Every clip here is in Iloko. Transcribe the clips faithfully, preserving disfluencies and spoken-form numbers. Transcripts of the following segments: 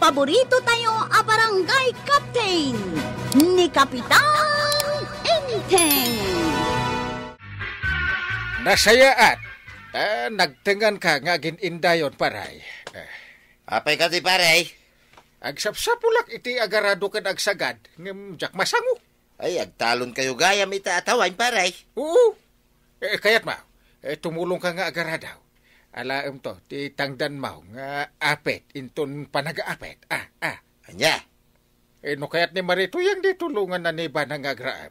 Paborito tayo a barangay captain, ni Kapitan Enteng. Nasayaat. Ah, nagtengan ka nga agin-indayon, paray. Ah. Apay kadi, paray? Agsapsapulak iti agarado ken agsagad, ngem diak masango. Ay, agtalon kayo gayam ita a tawaen, paray. Oo. Eh, kayat mo, eh, tumulong ka nga agaradaw. Alaem to, ti tangdan mo nga apet inton panagaapet. Ah, ah. Ania? Eh, no kayat ni Marito yang di tulongan na ni Bana nga agraep.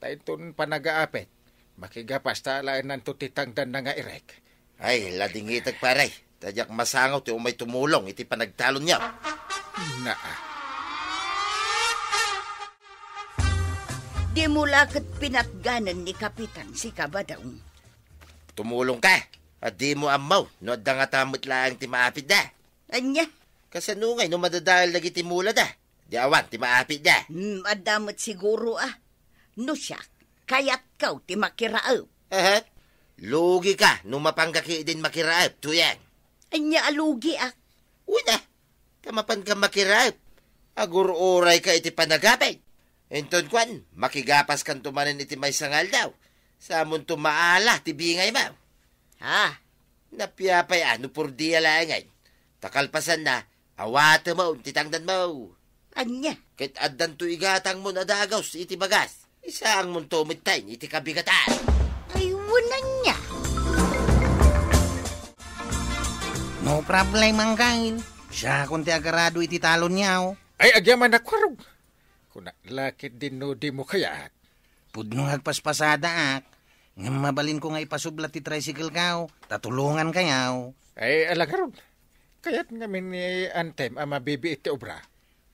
Ta inton panagaapet, makigapas ta alaenanto ti tangdan na nga irek. Ay, ladingitek, paray. Ta diak masango ti umay tumulong iti panagtalonyo. Naa. Dimo la ket pinatganen ni Kapitan si Kabadong. Tumulong ka. Adda mo ammo no adda ngata met laeng ti maapitda. Ania? Kasano ngay no madadael dagiti mulada? Di awan ti maapitda. Hmm, adda met siguro, ah. No siak, kayatko ti makiraep. Aha. Lugi ka no mapanka ketdin makiraep, Tuyang. Ania a lugiak? Una, ta mapanka makiraep, agur-uray ka iti panagapit. Inton kuan, makigapaskanto manen iti maysa nga aldaw. Samonto maala ti bingaymo. Ha? Napiapay a no purdia laengen. Ta kalpasanna, awatem ti tangdanmo. Ania? Ket addanto igatangmon a dagus iti bagas. Isaangmonto metten iti kabigatan. Ay, wen ania? No problem, Angkel. Siakon ti agarado iti talonyo. Ay, agyamanak, Kuarog. Kunak la ketdin no dimo kayat. Pudno nga agpaspasadaak, ngem mabalinko nga ipasubla ti tricycle-ko, ta tulongankayo. Ay, ala ngarud. Kayat ngamin ni Antem a mabibiit ti obra.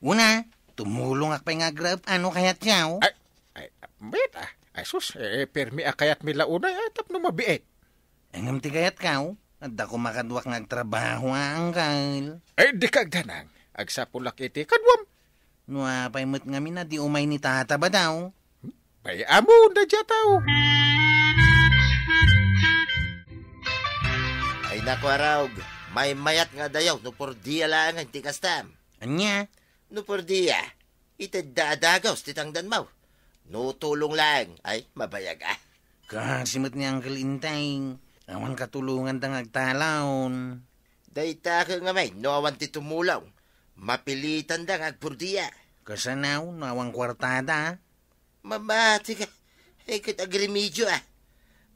Una, tumulongak pay nga agraep no kayatyo. Ay, ay, mayat, ah. Ay, sus, eh, permi a kayatmi la unay, ay, tapno mabiit. Ngem ti kayatko, adda koma kaduak nga agtrabaho, a, Angkel. Ay, dika agdanag. Agsapulak iti kaduam. No apay met ngamin a di umay ni Tata Badaw? Ay, ammom daydiay a tao. Ay, Kuarog, maymayat nga adayo no purdia laengen ti kastam. Ania? No purdia, itedda a dagus ti tangdanmo. No tulong laeng, ay, mabayag, ah. Kaasi met ni Angkel Inteng, awan katulonganda nga agtalon. Dayta ket ngamin, no awan ti tumulong, mapilitanda nga agpurdia. Kasano, no awan kuartada? Mamati ka, ay ket agremedio, ah.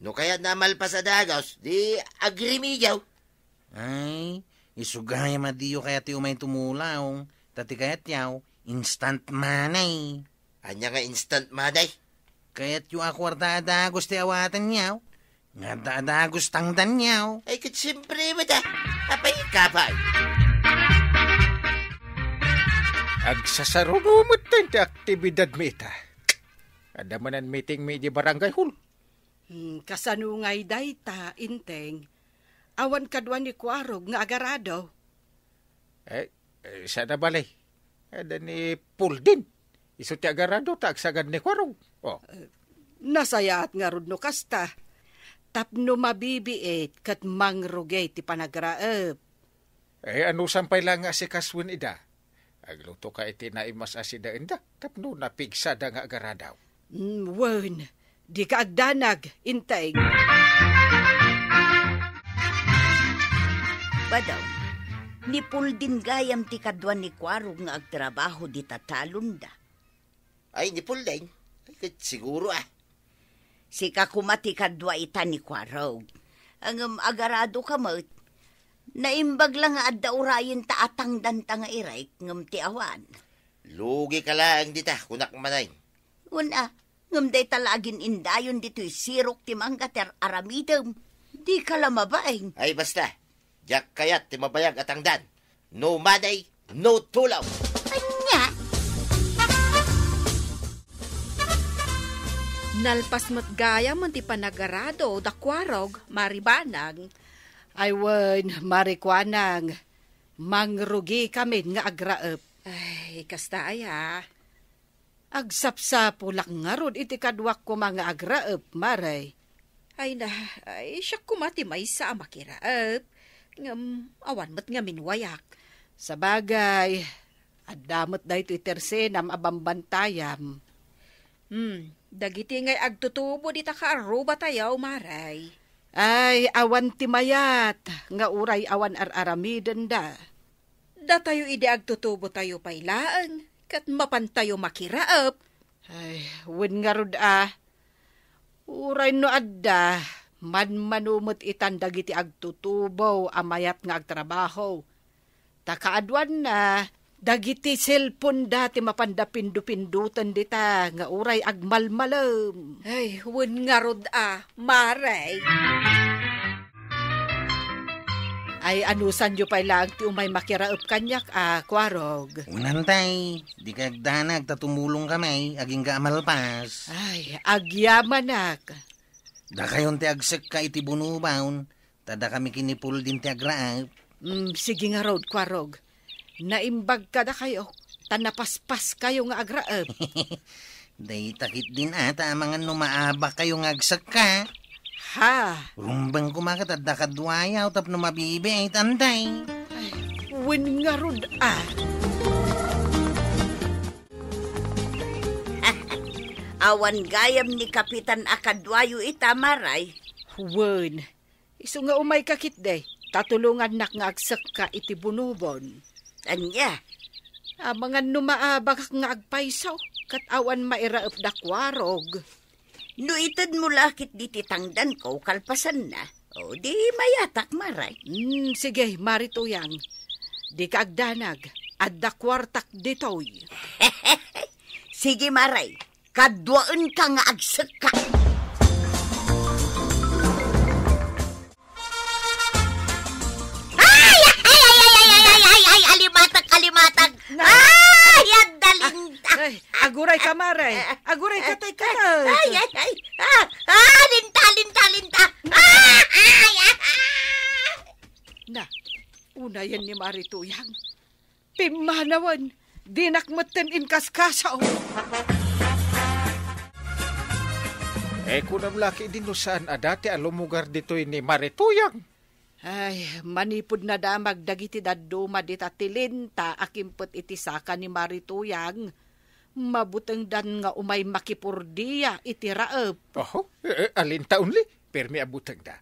No kayatna a malpas a dagus, di agremedio. Ay, isu gayam a diyo kayat ti umay tumulong, ta ti kayatyo, instant money. Ania nga instant money? Kayatyo a kuarta a dagus ti awatenyo, nga adda a dagus tangdanyo. Ay, ket siempre met, a. Apay ka pay? Agsasaruno metten ti aktibidadmi ita. Adda manen meetingmi idiay barangay hall. Hmm, kasano ngay dayta, Inteng? Awan kadua ni Kuarog nga agarado? Eh, eh, saan a bale? Adda ni Puldin. Isu ti agarado ta agsagad ni Kuarog. Oh. Nasayaat ngarud no kasta. Tapno mabibiit ket mangrugi ti panagraep. Eh, anusan pay la nga asikasuen ida? Agluto ka iti naimas a sidaenda tapno napigsada nga agaradaw. Mm, wen, dika agdanag, Inteng. Badaw, ni Puldin gayam ti kadua ni Kuarog nga agtrabaho dita talonda. Ay, ni Puldin? Ay, ket siguro, ah. Sika koma ti kadua ita ni Kuarog. Ngem agarado ka met. Naimbag la nga adda urayenta a tangdanta nga irek ngem ti awan. Lugi ka laeng dita, kunak manen. Wen a, ngem dayta la agin-indayon ditoy sirok ti mangga ti ar-aramidem. Dika la mabain. Ay, basta. Diak kayat ti mabayag a tangdan. No money, no tulong. Ania? Nalpas met gayam ti panagarado da Kuarog, Mari Banang. Ay wen, Mari Kuanang, mangrugikamin nga agraep. Ay, kasta aya. Agsapsapulak ngarud iti kaduak koma nga agraep, Mare. Ay na, ay, siak koma ti maysa a makiraep. Ngem, awan met ngamin wayak. Sabagay, adda met daytoy tersenam a bambantayam. Hmm, dagiti ngay agtutubo dita kaarrubatayo, Maray. Ay, awan ti mayat nga uray awan ar-aramidenda. Datayo idi agtutubotayo pay laeng, ket mapantayo makiraep. Ay, wen ngarud a. Uray no adda, manmano met itan dagiti agtutubo a mayat nga agtrabaho. Ta kaaduanna, dagiti cellphone-da ti mapanda pindupinden dita nga uray agmalmalem. Ay, wen ngarud a, Maray. Ay, anusanyo pay laeng ti umay makiraep kaniak a, Kuarog? Unantay, dika agdanag ta tumulongka met, agingga a malpas. Ay, agyamanak. Dakayon ti agsekka iti bunobon, ta dakami ken ni Pulding ti agraep. Mm, sige ngarud, Kuarog. Naimbag kadakayo, ta napaspaskayo nga agraep. Dayta ketdin a, ta amangan no maabakayo nga agsekka. Ha? Rumbeng koma ket adda kaduayo tapno mabibiit, Antay. Ay, wen ngarud a. Awan gayam ni Kapitan a kaduayo ita, Maray. Wen, isu nga umayka ketdi, ta tulongannak nga agsekka iti bunobon. Ania? Amangan no maabakak nga agpayso, ket awan mairaepda Kuarog. No itedmo la ketdi ti tangdanko kalpasanna, o di mayatak, Maray. Hmm, sige, Mari Tuyang. Dika agdanag, adda kuartak ditoy. Sige, Maray. Kaduaenka nga agsekka. Ay, ay, ay, ay, ay, ay, ay, ay, ay, alimatak, alimatak. Na- Ay, adda linta. Ay, aguray ka, Mare. Aguray ka, tay ka. Ay, ay, ay. Ah, ah, linta, linta, linta. Ah, ay, ah, ah. Na, unayen ni Mari Tuyang. Pimmanawen, dinak metten inkaskaso. Eh, kunam la ketdi no saan a dati a lumugar ditoy ni Mari Tuyang. Ay, manipud nadamag dagiti dadduma dita ti linta a kimpet iti saka ni Mari Tuyang, mabutengdan nga umay makipurdia iti raep. Oho, eh, eh, alinta unli? Permi a butengda.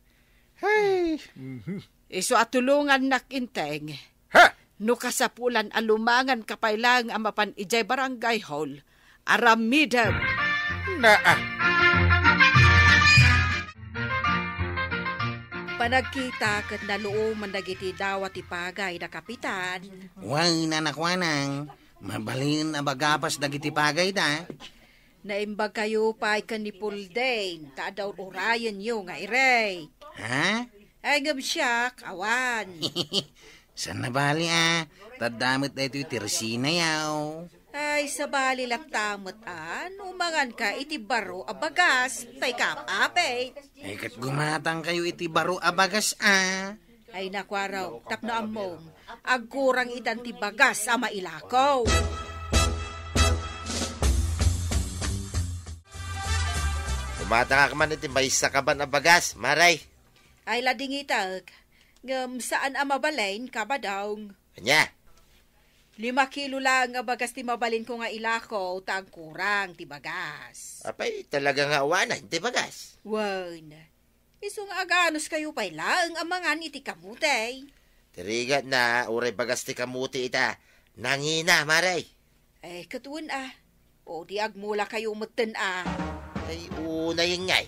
Ay, mhm. Isu a tulongannak, Enteng. Ha? No kasapulan a lumanganka pay laeng a mapan idiay barangay hall, aramidem. Naa. Panagkita ket naluoman dagiti dawa ti pagay da Kapitan. Wen, Anak Wanang, mabalin a bagapas dagiti pagayda. Naimbagkayo pay ken ni Pulding, ta adda ur-urayenyo nga irey. Ha? Ay, ngem siak, awan. Saan nabali a? Tadda met daytoy ti resinayaw. Ay, sabali latta met a, no manganka iti baro a bagas, tay kaap-apit. Ay, ket gumatangkayo iti baro a bagas a. Ay, nakuaraw, tapno ammom, agkurang itan ti bagas a mailako. Gumatangak man iti maysa kaban a bagas, Maray. Ay, ladingitek. Ngem saan a mabalin, Kabadong. Ania? Lima kilo laeng a bagas ti mabalinko nga ilako ta agkurang ti bagas. Apay, talaga nga awanen ti bagas? Wen. Isu nga aganuskayo pay laeng a mangan iti kamote. Ti rigatna, uray bagas ti kamote ita, nangina, Maray. Eh, ket wen a. O, di agmulakayo metten a. Ay, unayen ngay.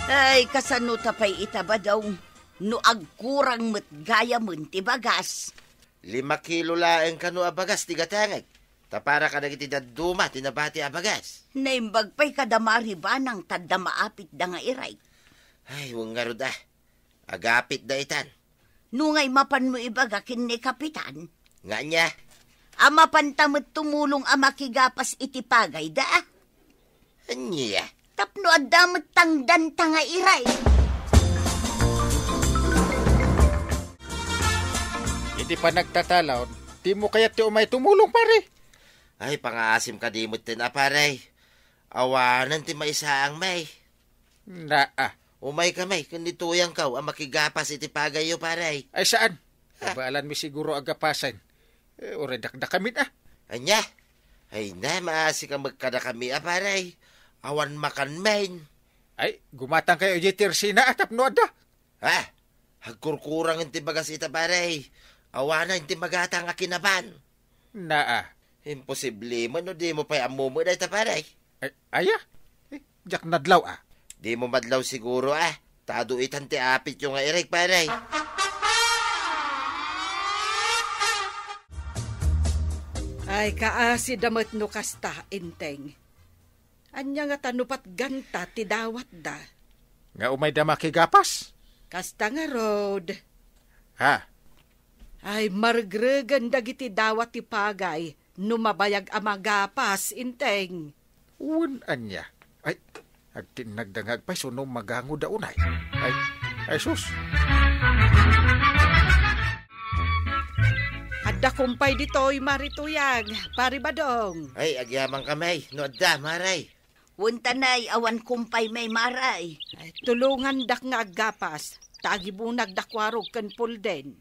Ay, kasano ta pay ita, Badong, no agkurang met gayamen ti bagas? Lima kilo laeng kano a bagas ti gatangek, ta para kadagiti dadduma ti nabati a bagas. Naimbag pay kada Mari Banang ta adda maapitda nga irey. Ay, wen ngarud a. Agapitda itan. No ngay mapanmo ibaga ken ni Kapitan? Nga ania? A mapanta met tumulong a makigapas iti pagayda. Ania? Tapno adda met tangdanta nga irey. Iti panagtatalaon, dimo kayat ti umay tumulong, pare? Ay, pangaasim kadi metten a, pare. Awanen ti maisaang, may. Naa, Umayka met ken ni Tuyangko a makigapas iti pagayyo, pare. Ay, saan. Ah. Kabaelanmi siguro a gapasen. Eh, uray dakdakamin, ah. Ania? Ay na, maasika met kadakami a, pare. Awan makan men. Ay, gumatangkayo idiay tersina, ah, tapno adda. Ha? Agkurkurang ti bagas ita, pare. Awanen ti magatang a kinaban. Naa. Imposible man no dimo pay ammo met dayta, pare. Ay, aya? Eh, diak nadlaw, ah. Dimo madlaw siguro, ah. Ta adu itan ti apityo nga irek, pare. Ay, kaasi da met no kasta, Enteng. Ania ngata no patganta ti dawatda? Nga umayda makigapas? Kasta ngarud. Ha? Ay, maregregen dagiti dawat ti pagay no mabayag a magapas, Enteng. Wen ania? Ay, agtinnagda nga agpayso no magangoda unay. Ay, ay, sus. Adda kumpay ditoy, Mari Tuyang, Pari Badong. Ay, agyamankami, no adda, Mari. Wen ta nay, awan kumpay met, Mari. Ay, tulongandak nga aggapas, ta agibunagda Kuarog ken Pulden.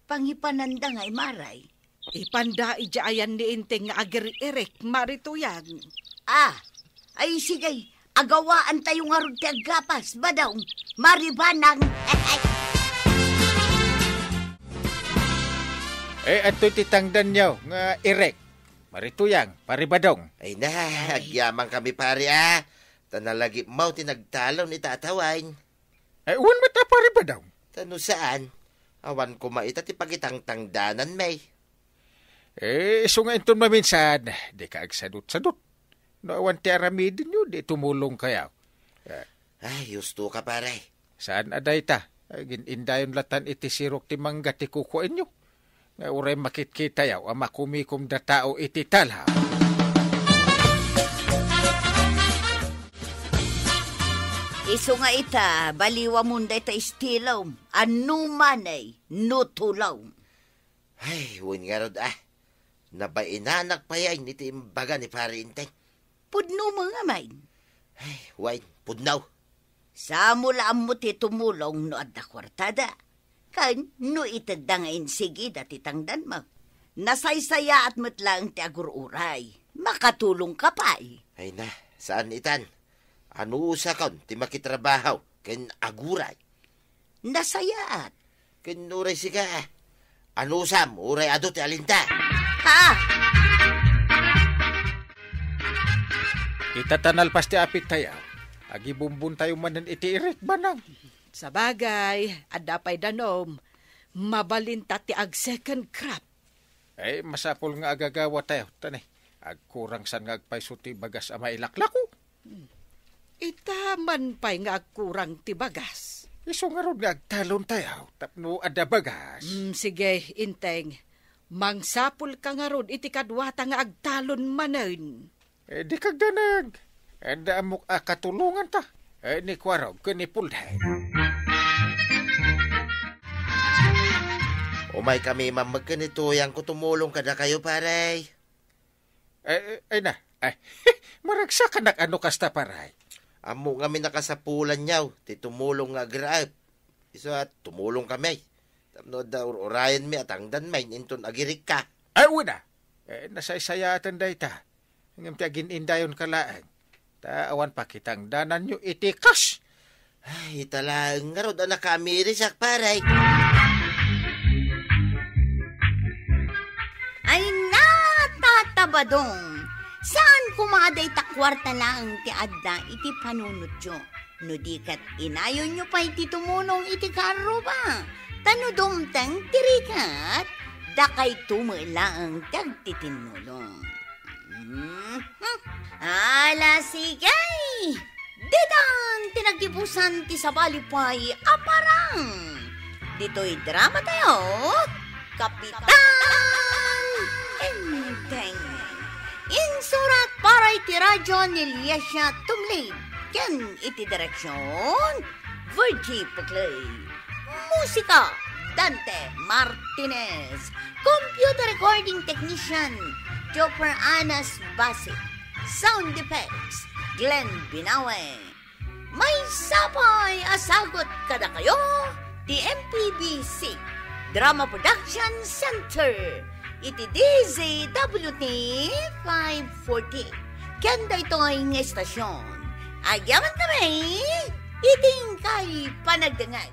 Pangipananda ngay, Mari? Ipanda idiay ayan ni Enteng nga agir-irek, Mari Tuyang. Ah, ay sige, agawaantayo ngarud ti aggapas, Badong, Mari Banang. Eh, adtoy ti tangdanyo nga irek, Mari Tuyang, Pari Badong. Ay na, agyamankami, pare, ah. Ta nalagipmaw ti nagtalon ita a tawen. Ay, wen met a, Pari Badong. Ta no saan, awan koma ita ti pagitangtangdanan, met. Eh, isu nga inton maminsan, dika agsadutsadut. No awan ti aramidenyo, di tumulongkayo. Eh. Ay, husto ka, pare. Saan a dayta? Agin-indayon latan iti sirok ti mangga ti kukuaenyo. Nga uray makitkitayo a makumikom da tao iti talaw. Isu nga ita, baliwamon dayta estilom. Anu manay, no tulom. Ay, wen ngarud, ah. Nabainanak pay iti imbaga ni Pari Enteng. Pudno met ngamin. Ay, wen, pudno. Saan mo la ammo ti tumulong no adda kuartada. Ken no itedda nga insigida ti tangdanmo. Nasaysayaat met laeng ti agur-uray. Makatulongka pay. Ay na, saan itan. Anusakon ti makitrabaho ken aguray. Nasayaat. Ken uray sika, anusam, uray adu ti alinta. Ha? Ita ta nalpas ti apittayo, agibumbontayo manen iti irek, Banang. Sabagay, adda pay danom. Mabalinta ti ag-second crop. Eh, masapul nga agagawatayo, ta ne, agkurang san nga agpayso ti bagas a mailaklako. Hmm. Ita man pay nga agkurang ti bagas. Isu ngarud nga agtalontayo, tapno adda bagas. Hmm, sige, Enteng. Mangsapulka ngarud iti kaduata nga agtalon manen. Eh, di kagdanag. Adda ammok a katulonganta. Eh, ni Kuarog ken ni Pulden. Umaykami man met ken ni Tuyangko tumulong kadakayo, pare. Eh, eh, ay na. Ay, maragsakanak a no kasta, pare. Ammok ngamin a kasapulanyo ti tumulong nga agraep. Isu a tumulongkami. Tapno adda ur-urayenmi a tangdanmi inton agirikka. Ay, wen a. Eh, nasaysayaatan dayta. Ngem ti agin-indayonka laeng, ta awan pakitangdananyo iti kas. Ay, ita laeng ngarud a nakaamirisak, pare. Ay na, Tata Badong, saan koma a dayta kuarta laeng ti adda iti panunotyo? No di ket inayonyo pay ti tumulong iti kaarruba, ta no dumteng ti rigat, dakayto met laeng ti agtitinnulong. Mhm. Ala, sige! Ditan ti naggibusan ti sabali pay a parang. Ditoy drama tayo, Kapitan Enteng. Insurat para iti radyo ni Liesia Tumlid, ken iti direksyon, Virgie Puclay. Musika, Dante Martinez. Computer recording technician, Jopper Anas Basit. Sound effects, Glenn Binawe. Maysa pay a sagut kadakayo ti M P B C Drama Production Center iti D Z W T five forty. Ken daytoy nga estasion, agyaman kami iti inkay panagdengngeg.